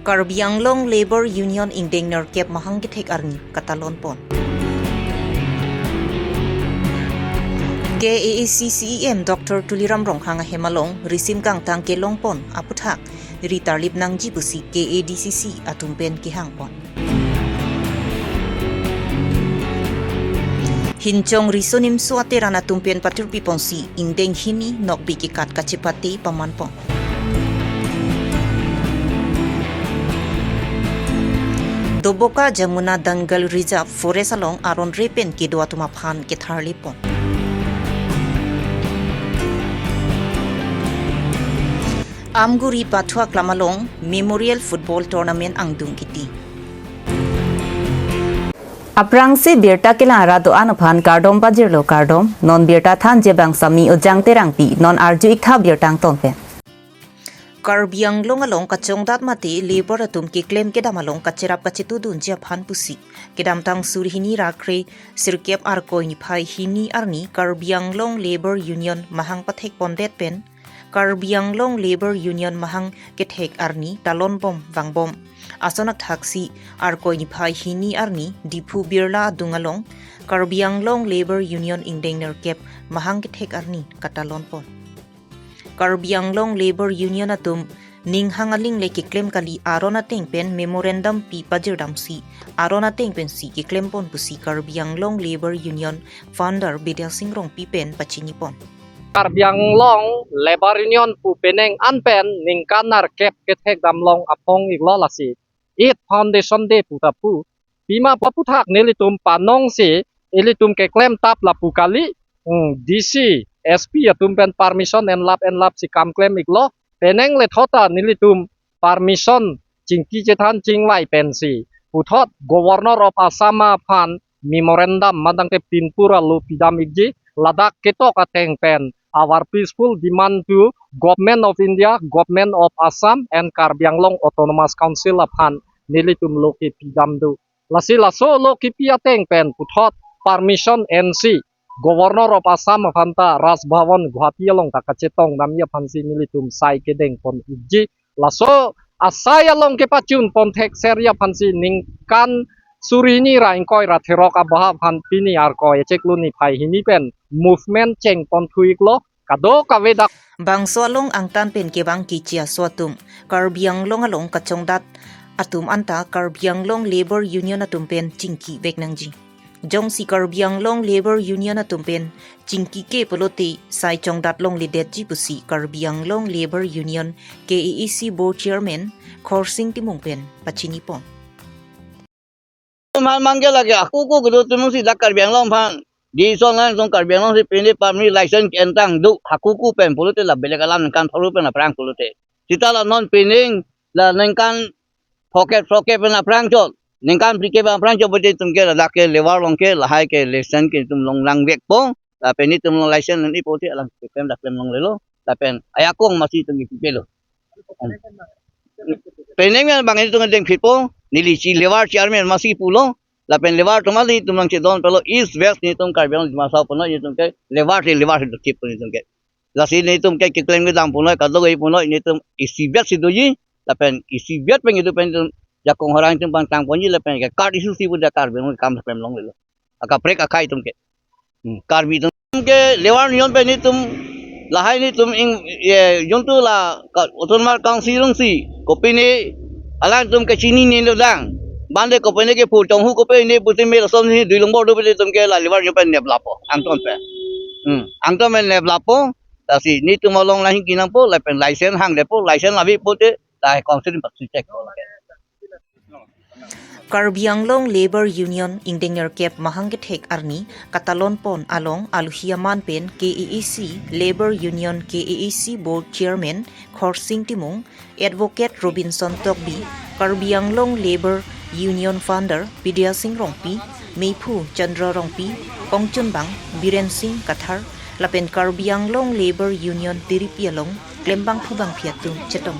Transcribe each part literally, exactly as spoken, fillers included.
Karbi Anglong Labour Union ingdeng nerkep mahang kethek arni katalon pon. K A A C C E M Doctor Tuliram Ronghang ahem along risim kangtang kelong pon aputhak ri tarlip nangji pusi K A D C C atum pen kehang pon. Hinchong riso nimso ateran atum pen patirpi ponsi ingdeng hini nokbe kekat kachepate paman pon. Doboka Jamuna Dangal Reserve Forest along aron re pen kedo atum aphan ketharli pon. Amguri Pathu Aklam along Memorial Football Tournament angdung kiti. Aphrangsi birta kelang arat do-an aphan kardom pajirlo kardom, non birta thanji abang Sami Ojang Terangpi, non arju iktha birta angton pen. Karbi Anglong along kachongdat mate labour atum keklem kedam along kacherap kachetudunji aphan pusi kedamtang suri hini ra kre sirkep Arkoi niphai hini arni Karbi Anglong Labour Union mahang pathek pondet pen Karbi Anglong Labour Union mahang kethek arni talon bom vangbom. Ason athaksi Arkoi niphai hini arni Diphu Birla adung along Karbi Anglong Labour Union ingdeng nerkep mahang kethek arni katalon pon. Karbi Anglong Labour Union atum ning hang aling le keklem kali aron ateng pen memorandum pi pajirdamsi aron ateng pensi keklem pon pusi Karbi Anglong Labour Union founder Bidya Sing Rongpi pen pachini pon. Karbi Anglong Labour Union pu penang an pen ningkan nerkep kethek damlong aphong iklo lasi eighth foundation day pu ta pu. Pima aputhak nelitum panongsi ilitum keklem tap lapu kali, hmm, D C, S P atum pen permission enlap enlapsi kam klem iklo. Penang le thota nelitum permission chingki chethan chinglai pensi puthot Governor of Assam aphan memorandum madang ke pinpur alo pidam ikji, ladak ketok ateng pen our peaceful demand to Government of India, Government of Assam and Karbi Anglong Autonomous Council aphan nelitum lo kepidam do. Lasi laso lo kepi ateng pen puthot permission ensi Governor of Assam aphan ta Raj Bhavan Guwahati along ta kachetong damji aphansi nelitum sai kedeng pon ikji. Laso asai along kepachun pon thekserji aphansi ningkan suri hini ra ingkoi ra therok abaha aphan pini Arkoi achiklo niphai hini pen movement cheng pon thu iklo. Kadokave dak. Bangso along angtan pen kevang kechi aso atum Karbi Anglong along kachongdat atum anta Karbi Anglong Labour Union atum pen chingki vek nangji. Jongsi Karbi Anglong Labour Union atum pen chingki ke pulote sai chongdat longledetji pusi Karbi Anglong Labour Union K A A C Board Chairman Khorsing Timung pen pachini pon. Mal mangke lake aku ku kedo tumung si dak Karbi Anglong aphan. Di son lang song Karbi Anglong si pini pamri license entang do aku ku pen pulote la belek alam ningkan thorok pen aphrang pulote. Sita la non pining la ningkan phokep phokep pen aphrang chot. Ningkan phlikep pen aphrang chot bote tumke la dak ke labour along ke lahai ke license ke tum long lang vek po. Lapen nelitum long license neli pote alang keklem dak klem longlelo. Lapen ayakong masi tum kipelo. Penang yang bang nelitum deng phit po, neli si labour chairman masi pulo, lapen labour atum nelitum nangchedon pelo East West nelitum Karbi Anglong Dima Hasao puno nelitum ke labour si labour si dokip nelitum ke. Lasi nelitum ke keklem kedam puno, kadokave puno nelitum isi bet si doji, lapen isi bet pen nelitum pen nelitum jakong horang nelitum pangtang ponji lapen ke card issue si pu dak Karbi Anglong kam klem longlelo. Akaprek akhei atum ke. Hmm, Karbi atum ke labour union pen nelitum lahai nelitum ing, eh, juntu la ka, Autonomous Council alongsi kopine alangtum ke chinine dodang. Bande kopine ke phu chonghu kopine putin me lason ni dui longbor do pine tum ke la labour union pen nep lapo angton pen. Hmm, angton pen nep lapo. Lasi nelitum along lahai kenangpo lapen license hangdepo, license lavi pote lahai council pasi check. Karbi Anglong Labour Union ingdeng nerkep mahang kethek arni katalon pon along aluhi aman pen K A A C Labour Union K A A C Board Chairman Khorsing Timung, Advocate Robinson Tokbi, Karbi Anglong Labour Union Founder Bidya Sing Rongpi, Meiphu Chandra Rongpi, Kongchunbang Biren Sing Kathar, lapen Karbi Anglong Labour Union tiripi along klembangphu bangphi atum chetong.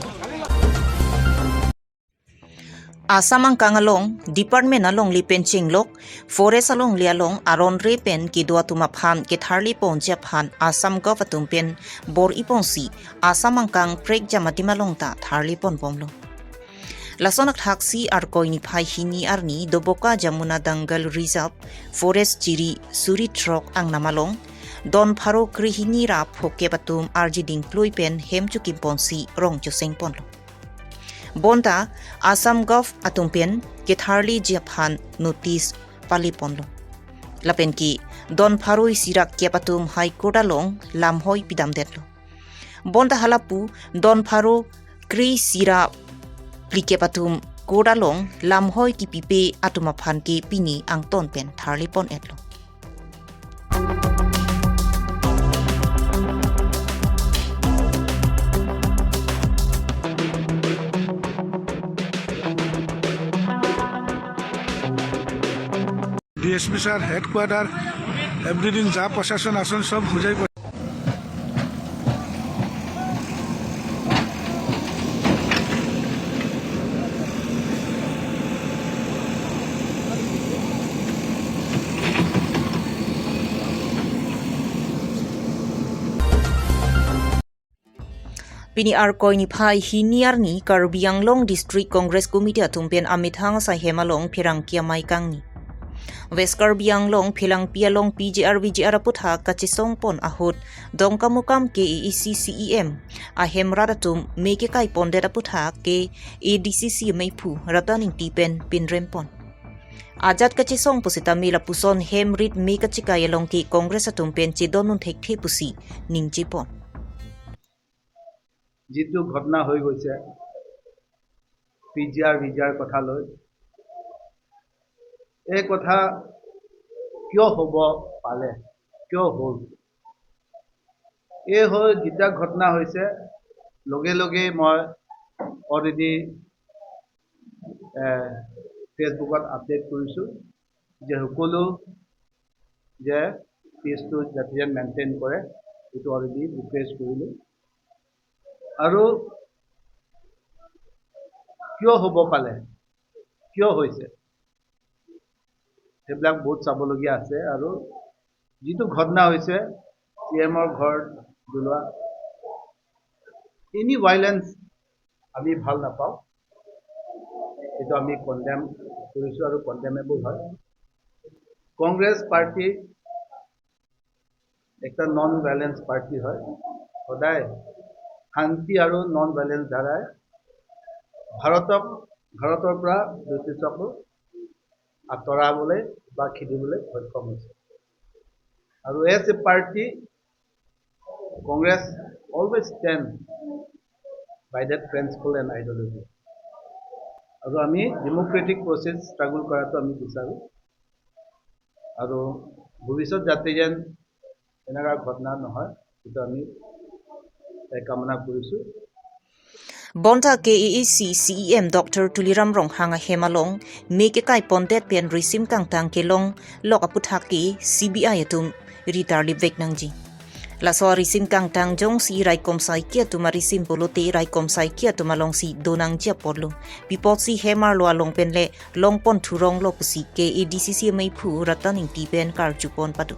Assam angkang along, department alongle pen chenglok, forest alongle along aron re pen kedo atum aphan ketharli ponji aphan Assam Gov atum pen bor-i ponsi Assam angkang prekjam adim along ta tharli pon bomlo. Lason athaksi Arkoi niphai hini arni Doboka Jamuna Dangal Reserve Forest Chiri suri throk angnam along don pharo krehini ra phokep atum arjiding klui pen hem chukimponsi rong chosengponlo. Bonta Assam Gov atum pen ketharliji aphan notice paliponlo. Lapen ke don pharo isi ra kep atum High Court along lamhoi pidamdetlo. Bonta halapu don pharo kre isi ra phlikep atum court along lamhoi kipipe atum aphan ke pini angton pen tharlipon-etlo. DSP sir, headquarter, everything, যা প্রশাসন আসন সব Hojai. Pini Arkoi niphai hini arni Karbi Anglong District Congress Committee atum pen amethang asai hem along pherangke amei kangni. West Karbi Anglong Phelangpi along P G R V G R aputhak kachesongpon ahut Dongkamukam K A A C C E M ahem rat atum me kekaipondet aputhak ke A D C C ameiphu Ratan Ingti pen pinrempon. Ajat kachesong pusitame lapuson hem rit me kachekai along ke Congress atum pen chedondun thekthe pusi ningjepon. যিটো ঘটনা হৈ গৈছে P G আৰ, ভি জি আৰ কথা লৈ, এই কথা কিয় হ'ব পালে, কিয় হ'ল? এই হৈ যেতিয়া ঘটনা হৈছে, লগে লগে মই অলৰেডি, এ, Facebookত আপডেট কৰিছোঁ যে সকলো যে পিচটো যাতে যেন মেইনটেইন কৰে, এইটো অলৰেডি ৰিকুৱেষ্ট কৰিলোঁ। আৰু কিয় হ'ব পালে, কিয় হৈছে, সেইবিলাক বহুত চাবলগীয়া আছে। আৰু যিটো ঘটনা হৈছে, চি এমৰ ঘৰ জ্বলোৱা, এনি ভাইলেন্স আমি ভাল নাপাওঁ। এইটো আমি কণ্ডেম কৰিছোঁ আৰু কণ্ডেমেবল হয়। কংগ্ৰেছ পাৰ্টি একটা নন ভাইলেন্স পাৰ্টি হয়। সদায় শান্তি আৰু নন ভাইলেন্স ধাৰাই ভাৰতক, ভাৰতৰ পৰা ব্ৰিটিছকো আঁতৰাবলৈ বা খেদিবলৈ সক্ষম হৈছে। আৰু as a party, Congress always stand by that principle and ideology. আৰু আমি ডেমক্ৰেটিক প্ৰচেছ ষ্ট্ৰাগল কৰাটো আমি বিচাৰোঁ। আৰু ভৱিষ্যত যাতে যেন এনেকুৱা ঘটনা নহয়, সেইটো আমি কামনা কৰিছোঁ। Bonta K A A C C E M Doctor Tuliram Ronghang ahem along me kekaipondet pen risim kangtang kelong lok aputhak ke C B I atum ritarlip vek nangji. Laso risim kangtang jongsi raikom saiki atum arisim pulote raikom saiki atum alongsi donangji apotlo. Pi apotsi hem arlo along pen le longpon thuronglo pusi K A D C C ameiphu Ratan Ingti pen karjupon pado.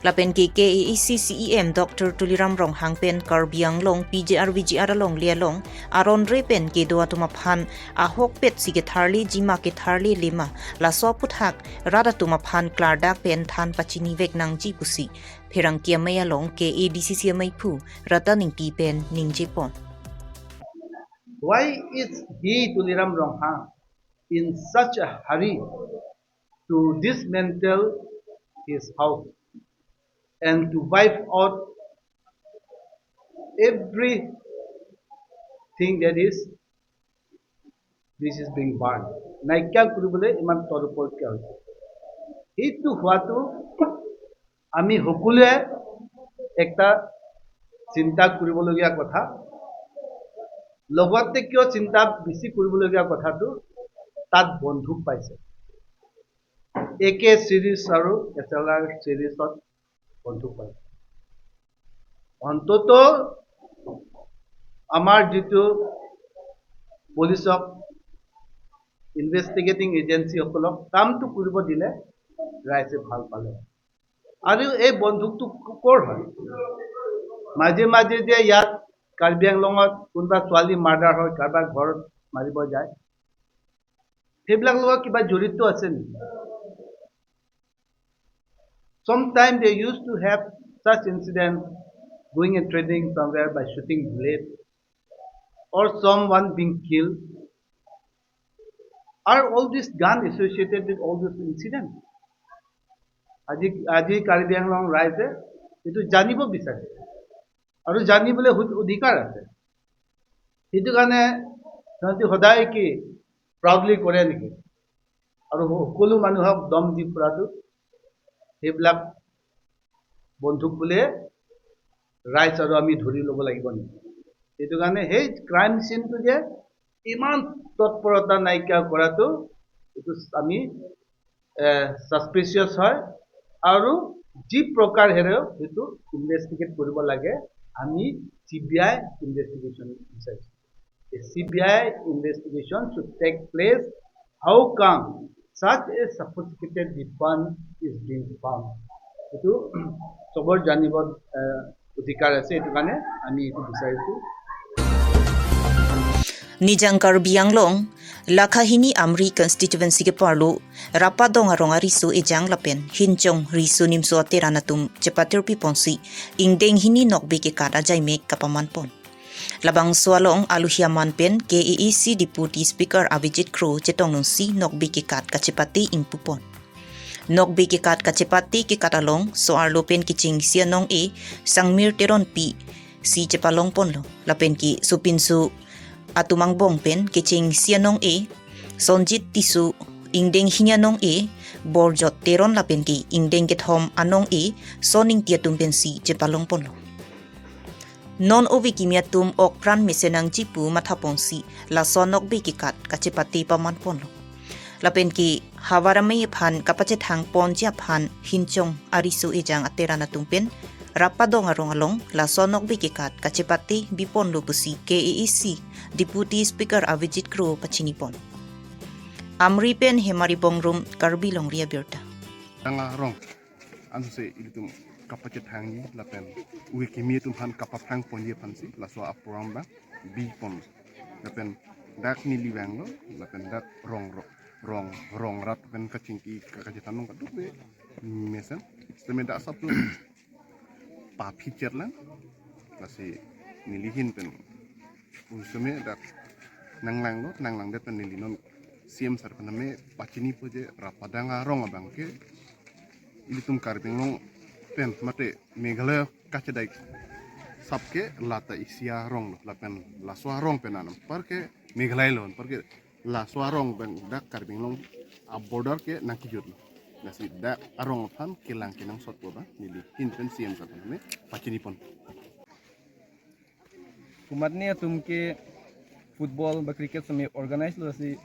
Lapen ke K A A C C E M Doctor Tuliram Ronghang pen Karbi Anglong P G R V G R alongle along aron re pen kedo atum aphan ahokpet si ketharliji ma ketharlele ma, laso aputhak rat atum aphan klardak pen than pachini vek nangji pusi pherangke amei along K A D C C ameiphu Ratan Ingti pen ningjepon. Why is he, Tuliram Ronghang, in such a hurry to dismantle his house and to wipe out everything that is, which is being burned? নাইকিয়া কৰিবলৈ ইমান তৎপৰ কিয় হৈছে? সেইটো হোৱাটো আমি সকলোৱে একটা চিন্তা কৰিবলগীয়া কথা। লগতে কিয় চিন্তা বেছি কৰিবলগীয়া কথাটো, তাত বন্দুক পাইছে, এ কে চিৰিজ আৰু এছ এল আৰ চিৰিজত বন্দুক পাইছে। অন্তত আমাৰ যিটো পুলিচক, ইনভেষ্টিগেটিং এজেঞ্চিসকলক কামটো কৰিব দিলে ৰাইজে ভাল পালে। আৰু এই বন্দুকটো ক-, ক'ৰ হয়? মাজে মাজে যে ইয়াত কাৰ্বি আংলঙত কোনোবা ছোৱালী মাৰ্ডাৰ হয়, কাৰোবাৰ ঘৰত মাৰিব যায়, সেইবিলাক লগত কিবা জড়িত আছে নেকি? Sometimes they used to have such incident, going and trading somewhere by shooting bullet or someone being killed. Are all this gun associated with all this incident? আজি আজি কাৰ্বি আংলং ৰাইজে এইটো জানিব বিচাৰে আৰু জানিবলৈ সু- অধিকাৰ আছে। সেইটো কাৰণে সিহঁতে সদায় কি প্ৰাউডলি কৰে নেকি? আৰু স- সকলো মানুহক দম দি ফুৰাটো, সেইবিলাক বন্দুক বুলিয়ে ৰাইজ আৰু আমি ধৰি ল'ব লাগিব নেকি? সেইটো কাৰণে সেই ক্ৰাইম চিনটো যে ইমান তৎপৰতা নাইকিয়া কৰাটো, এইটো আমি ছাছপিচিয়াছ হয়। আৰু যি প্ৰকাৰ হেৰেও সেইটো ইনভেষ্টিগেট কৰিব লাগে। আমি চি বি আই ইনভেষ্টিগেশ্যন বিচাৰিছোঁ। A C B I investigation should take place. How come such a sophisticated weapon is being found? এইটো চবৰ জানিব অধিকাৰ আছে, এইটো কাৰণে আমি এইটো বিচাৰিছোঁ। Nijang Karbi Anglong, Lakhahini Amri constituency keparlo, Rapadong arong ariso ejang lapen Hinchong riso nimso ateran atum chepatirpi ponsi, ingdeng hini nokbe kekat ajaimek kapaman pon. Labangso along aluhi aman pen K A A C Deputy Speaker Avijit Kro chetong nunsi nokbe kekat kachepate ingpu pon. Nokbe kekat kachepate kekat along so-arlo pen kechengsi anong-e Sangmir Teronpi si chepalong ponlo. Lapen ke sopinso atum angbong pen kechengsi anong-e Sonjit Tisso, ingdeng hini anong-e Borjot Teron lapen ke ingdeng kethom anong-e Soningti atum pensi chepalong ponlo. Non ove kimi atum okpran mesen nangji pu matha ponsi laso anokbe kekat kachepate paman ponlo. Lapen ke havar amei aphan kapachethang ponji aphan Hinchong ariso ejang ateran atum pen Rapadong arong along laso anokbe kekat kachepate bi ponlo pusi K A A C Deputy Speaker Avijit Kro pachini pon. Amri pen Hemari Bongrung, Karbi Longri Abirta. Tanga rong anse ilitum kapachethangji lapen ove kimi atum aphan kapaphang ponji aphansi laso aprogram abang bi pon. Lapen dak neli vanglo, lapen dak rong ro- rong rong rat pen kachingki ka- kachethan nong kaduk de mesen. Sitame dak sap tu pa feature lang. Lasi neli ahin pen un sitame dak nanglanglo, nanglangdet pen neli non C M sir pen tame pachinipo je Rapadong arong abang ke ilitum Karbi Anglong pen mate Meghalaya kachedai sap ke lata isi arong lo, lapen laso arong pen anam par ke Meghalaya lo, par ke laso arong pen dak Karbi Anglong a border ke nangkejut lo. Lasi dak arong aphan kelang kenangsot pu abang neli ahin pen C M sir pen tame pachini pon. Komatne atum ke football ba cricket sitame organize lo, lasi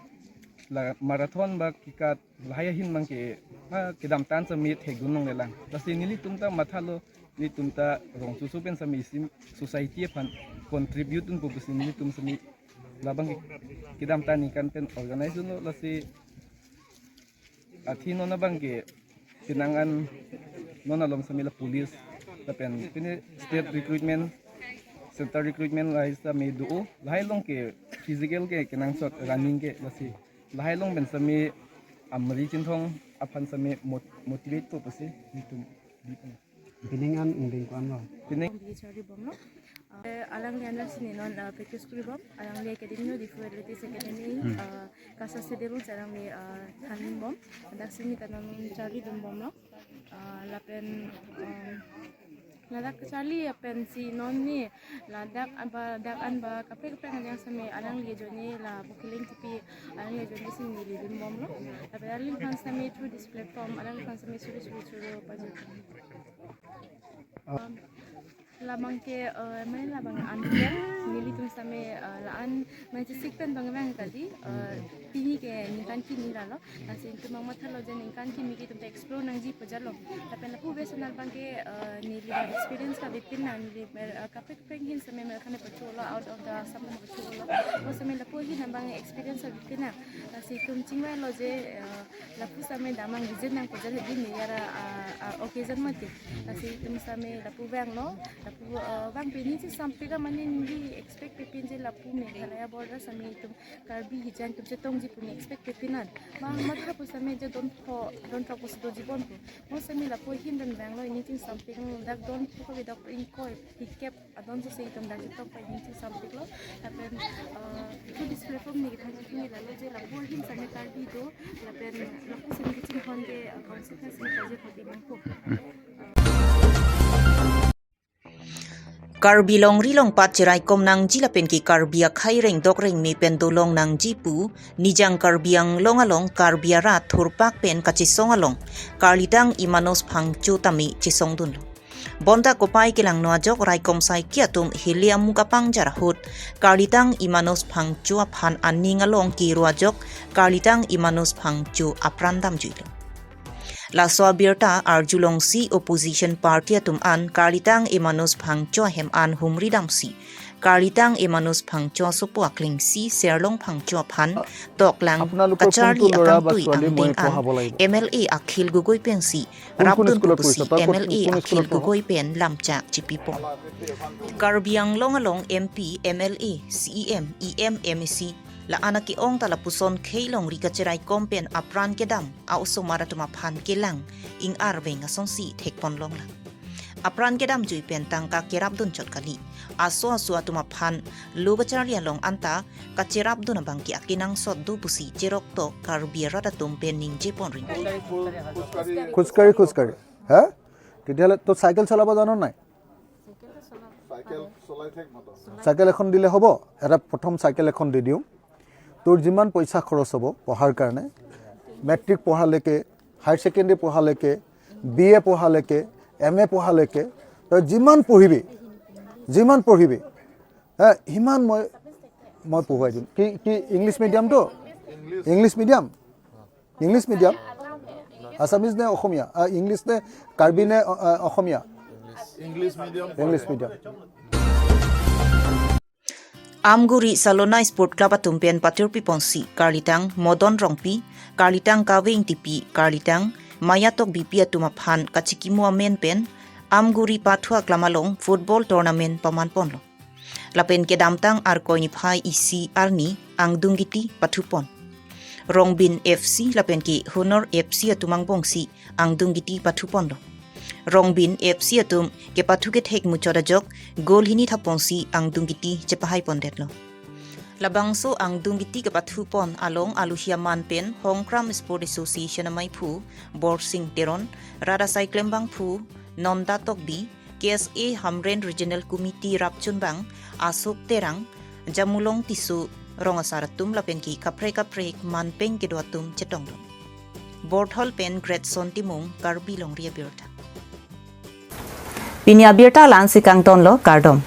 la marathon ba kekat lahai ahin abang ke ha kedamtang sitame thekdun longlelang. Lasi nelitum ta mathalo, nelitum ta rongsoso pen sitame isi society aphan contribute dunpo pusi nelitum sitame labang ke kedamtang aningkan pen organize dunlo. Lasi athe non abang ke penang an non along sitame la police lapen pine state recruitment center recruitment lahai sitame do-o, lahai along ke physical ke kenangsot, running ke. Lasi lahai along pen sitame Amri Chinthong aphan sitame mot- motivate po pusi nelitum bi pon. Penang an ingdeng ko-an lo? Penang Bihari bomlo. Eh, alangli under sini non, eh, practice kuri bom. Alangli academy lo Diphu Athletics Academy, eh, kasa sedebung sarang li, eh, than bom. Dak sini ta non charli dun bomlo. Eh, lapen, eh, ladak charli apensi non ni ladak anba dak anba kaprek kaprek ajang sitame alangli ajoine lapu keling tipi alangli ajoine sini neli dun bomlo. Lapen alangliphan sitame through this platform alangliphan sitame suri suri suri pajut. Um, labang ke, eh, mane labang an ke, nelitum sitame, eh, la-an mane sik pen bang bang kali, eh, pini ke ningkan kimi lalo. Lasi itum bang mathalo je ningkan kimi ke itum ta explore nangji pu jalo. Lapen lapu ves anal abang ke, eh, neli abang experience kave pin nang, neli mer, eh, kaprek kaprek ahin sitame mer kane pacholo, out of the summer pacholo. Lapu sitame lapu ahin abang experience kave pin nang. Lasi itum chingvailo je, eh, lapu sitame damnang visit nang pu jalo di neli ara, ah, ah, occasion mati. Lasi itum sitame lapu vanglo, lapu, eh, vang pini si sampika mane neli expect pe pin je lapu me Meghalaya border sami itum Karbi hijan itum chetongji pu ne expect ke pinan. Ma matra pu sami je don pho, don pho pusi doji bon pu. Mo sami lapu ahin pen vanglo, ini ching something dak don pho kabi dak ingkoi, hikep adon so se itum dak chetong pa ini ching something lo. Lapen, uh, through this platform ne kethang kethang lalo je lapu ahin sami Karbi do, lapen lapu sami kachinghon ke, uh, consequence ne kaje pati mangpo. Karbi longri longpat cheraikom nangji lapen ke Karbi akhei rengdok rengme pen dolong nangji pu Nijang Karbi Anglong along Karbi arat thurpak pen kachesong along Karlitang Emmanuel Phangcho tame chesongdunlo. Bonta kopai kelangno ajok raikom saiki atum hili amuk apangjar ahut Karlitang Emmanuel Phangcho aphan aning along kiro ajok Karlitang Emmanuel Phangcho apran damjuilo. Laso abirta arjulongsi opposition party atum an Karlitang Emmanuel Phangcho ahem an humri damsi Karlitang Emmanuel Phangcho asopo aklengsi Serlong Phangcho aphan toklang আপোনালোকৰ কোনটো কচাৰলি ল'ৰা বা akangtui ছোৱালী মই angdeng an পঢ়াব লাগিব? M L A Akhil Gogoi pensi কোন কোন rapdun স্কুলত pusi পঢ়িছে? তই ক'ত, M L A কোন Akhil স্কুলত পঢ়? Gogoi pen lamchak chipipon. Karbi Anglong along M P, M L A, C E M, E M, M A C, la-an ake-ong ta lapuson khei longri kacheraikom pen apran kedam a-osomar atum aphan kelang ing-arveng asonsi thekpon longlang. Apran kedamjui pen tangka kerapdun chot kali. Aso aso atum aphan lo kacharli along anta kacherapdun abang ke akenangsot do pusi cheroktok Karbi arat atum pen ningje ponring. খোজকাঢ়ি খোজকাঢ়ি। হা? তেতিয়াহ'লে তই চাইকেল চলাব জান নাই? চাইকেল এখন দিলে হ'ব? এটা প্ৰথম চাইকেল এখন দি দিওঁ। তোৰ যিমান পইচা খৰচ হ'ব পঢ়াৰ কাৰণে, মেট্ৰিক পঢ়ালৈকে, হায়াৰ ছেকেণ্ডেৰী পঢ়ালৈকে, বি এ পঢ়ালৈকে, এম এ পঢ়ালৈকে, তই যিমান পঢ়িবি, যিমান পঢ়িবি, হা, সিমান মই, মই পঢ়ুৱাই দিম। কি, কি ইংলিছ মিডিয়ামটো? English medium? English medium? Assamese নে অসমীয়া? আ, ইংলিছ নে কাৰ্বি নে, অ, আ, Asomiya? English medium. Amguri Salonai Sport Club atum pen paturpiponsi Karlitang Modon Rongpi, Karlitang Kaveng Tipi, Karlitang Mayatok Bipi atum aphan kachikimo amen pen Amguri pathu aklam along football tournament pamanponlo. Lapen kedamtang Arkoi niphai isi arni angdung giti pathupon. Rongbin F C lapen ke Honor F C atum angbongsi angdung giti pathuponlo. Rongbin F C atum kepathu kethek muchot ajok goal hini thaponsi angdung giti chepahaipondetlo. Labangso angdung giti kepathupon along aluhi aman pen Hongkram Sport Association amaiphu Borsing Teron, rat asai klembangphu Nonda Tokbi, K S A Hamren Regional Committee rapchunbang Asok Terang, Jamulong Tisso, rong asar atum lapen ke kaprek kaprek manpeng kedo atum chetongdun. Borthol pen Gretson Timung, Karbi Longri Abirta. Pini abirta la-ansi kangtonlo, kardom.